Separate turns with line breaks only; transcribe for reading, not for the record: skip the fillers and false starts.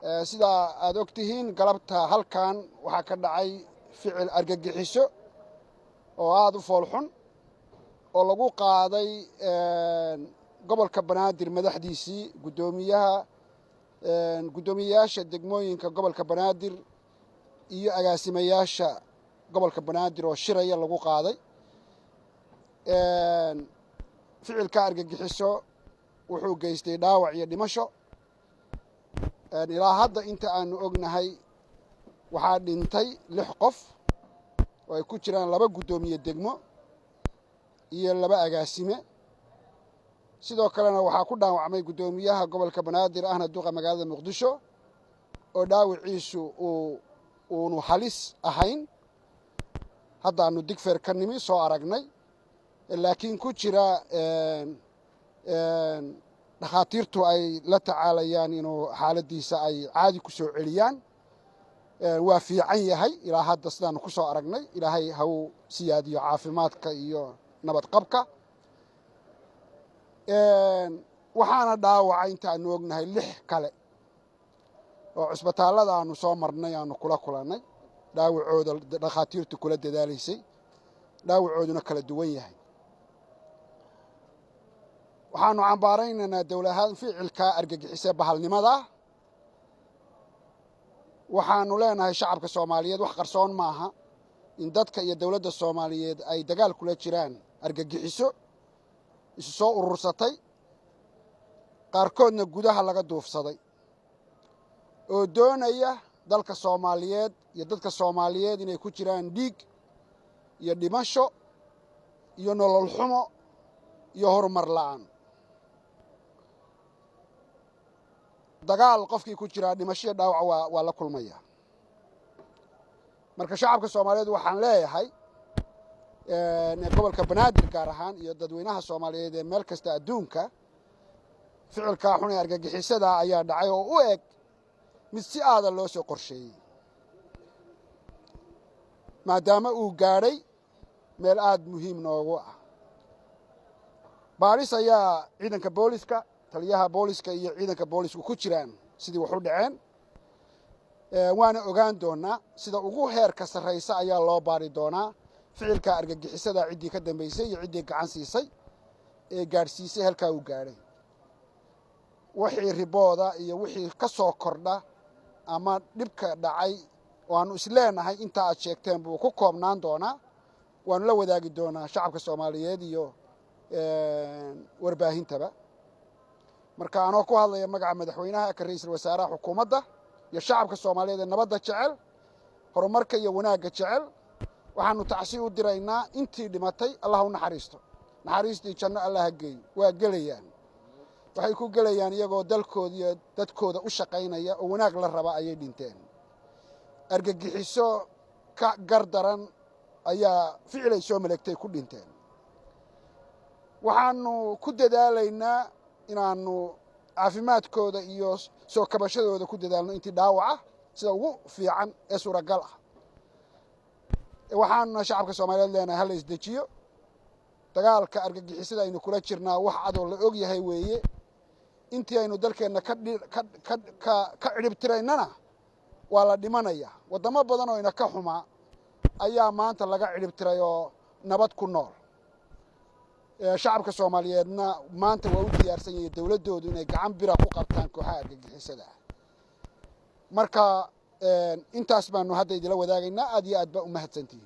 Sidaa aad og tihiin, galabta halkan waxaa ka dhacay ficil argagixiso oo aada u foolxun oo lagu qaaday gobolka Banaadir madaxdiisii, guddoomiyaha, guddoomiyeyaasha degmooyinka gobolka Banaadir iyo agaasimayaasha gobolka Banaadir oo shiraya lagu qaaday. Ficilka argagixiso wuxuu geystay dhaawac iyo dhimasho. Ilaa hadda inta aanu ognahay waxaa dhintay lix qof oo ay ku jiraan laba guddoomiye degmo iyo laba agaasime. Sidoo kalena waxaa ku dhaawacmay guddoomiyaha gobolka Banaadir ahna duqa magaalada Muqdisho, oo dhaawiciisu uunu halis ahayn. Haddaanu Digfeer ka nimi, soo aragnay, laakiin ku jira dhakhaatiirtu ay la tacaalayaan inuu xaaladdiisa ay caadi ku soo celiyaan. Waa fiican yahay ilaa hadda sidaanu ku soo aragnay. Ilaahay ha uu siyaadiyo caafimaadka iyo nabad qabka. Waxaana dhaawacay intaanu ognahay lix kale oo cusbitaallada aanu soo marnay aanu kula kulannay, dhaawacooda dhakhaatiirtu kula dadaalaysay, dhaawacooduna kala duwan yahay. Waxaanu cambaaraynaynaa dowlad ahaan ficilkaa argagixisee bahalnimadaa. Waxaanu leenahay shacabka Soomaaliyeed, wax qarsoon maaha in dadka iyo dowladda Soomaaliyeed ay dagaal kula jiraan argagixiso isu soo urursatay, qaarkoodna gudaha laga duufsaday, oo doonaya dalka Soomaaliyeed iyo dadka Soomaaliyeed inay ku jiraan dhiig iyo dhimasho iyo nolol xumo iyo horumar la'aan. Dagaal qofkii ku jiraa dhimasho iyo dhaawac waa la kulmaya. Marka shacabka Soomaaliyeed waxaan leeyahay, gobolka Banaadir gaar ahaan iyo dadweynaha Soomaaliyeed ee meel kasta adduunka, ficilkaa xun ee argagixisada ayaa dhacay oo u eg mid si aada loo soo qorsheeyey, maadaama uu gaadhay meel aada muhiim noogu ah. Baadhis ayaa ciidanka booliska, taliyaha booliska iyo ciidanka boolisku ku jiraan sidii wax u dhaceen, waana ogaan doonaa. Sida ugu heerka sarraysa ayaa loo baari doonaa ficilka argagixisada, ciddii ka dambaysay iyo ciddii gacan siisay ee gaadhsiisay halkaa uu gaadhay. Wixii ribooda iyo wixii ka soo kordha ama dhibka dhacay oo aanu isleenahay intaa aad sheegteen buu ku koobnaan doonaa, waanu la wadaagi doonaa shacabka Soomaaliyeed iyo warbaahintaba. Marka anoo ku hadlaya magaca madaxweynaha, ka ra'iisul wasaaraha, xukuumadda iyo shacabka Soomaaliyeed ee nabadda jecel, horumarka iyo wanaagga jecel, waxaanu tacsi u diraynaa intii dhimatay. Allah u naxariisto, naxariistii janno Allah ha geeyo. Waa gelayaan, waxay ku gelayaan iyagoo dalkooda iyo dadkooda u shaqaynaya oo wanaag la raba ayay dhinteen. Argagixiso ka gardaran ayaa ficilay soo maleegtay ku dhinteen. Waxaanu ku dadaalaynaa inaannu caafimaadkooda iyo soo kabashadooda ku dadaalno intii dhaawaca sida ugu fiican ee suuragal ah. Waxaanuna shacabka Soomaaliyeed leenahay, hala isdejiyo. Dagaalka argagixisada aynu kula jirnaa wax adoo la og yahay weeye. Intii aynu dalkeenna ka cidhib tiraynana waa la dhimanaya. Waddamo badan oo ina ka xumaa ayaa maanta laga cidhib tiray oo nabad ku nool. Shacabka Soomaaliyeedna maanta waa u diyaarsan yahay dowladdoodu inay gacan bira ku qabtaan kooxaha argagixisada ah. Marka intaas baanu hadda idila wadaagaynaa. Aad iyo aad baa u mahadsantihiin.